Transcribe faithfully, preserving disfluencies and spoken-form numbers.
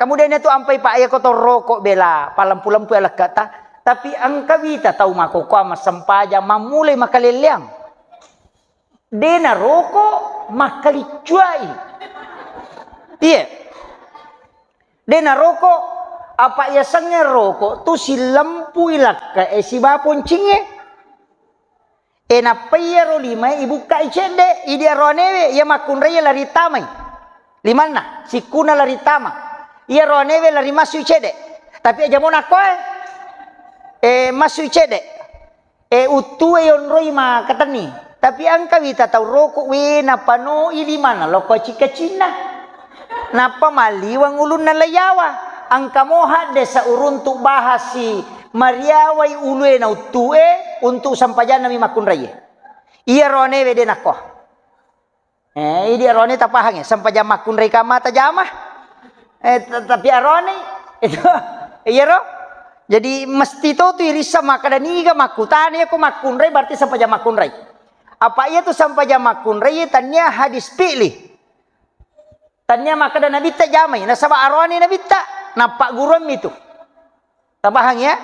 Kemudian itu ampai, Pak, iya ko to roko bela, palempu-lempu ya lekkata. Tapi engka wita tau makokoa massempajang, mammulai makalelleang. De naroko, makkaliccuai. Iya. De naroko, apa yasengnge roko tu silempui lakkae siba poncingnge. E, nappa iyaro limae ibukkai cedde, idi aroanewe, iya makkunrai lari tamai. Limanna, sikkuna lari tama. Iya aroanewe lari massui cedde. Tapi aja mo nakkoe, e, massui cedde. E, uttue yonroi makatenni. Tapi engka wita tau roko, we, napanoi limanna lokko cika-cinna. Nappa malliweng ulunna laiyawa. Engka mo haddesa uruntu bahasi mariawai ulue na uttue untuk sampajanna mi makkunraie. Iya roanewe de nakko. Eh, idi arone tapahang ya, sempajang makkunrai kamma tajama. Eh, t-, tapi arone itu, iya ro? Jadi mesti to tu irissa makkada niga makkutana, iya ko makkunrai berarti sempajang makkunrai. Apa iya tu sempajang makkunrai, iya tania hadis fi'li. Tania makkada nabitta jamai, nasaba arone nabitta, nappa guruan mi tu. Tapahang ya?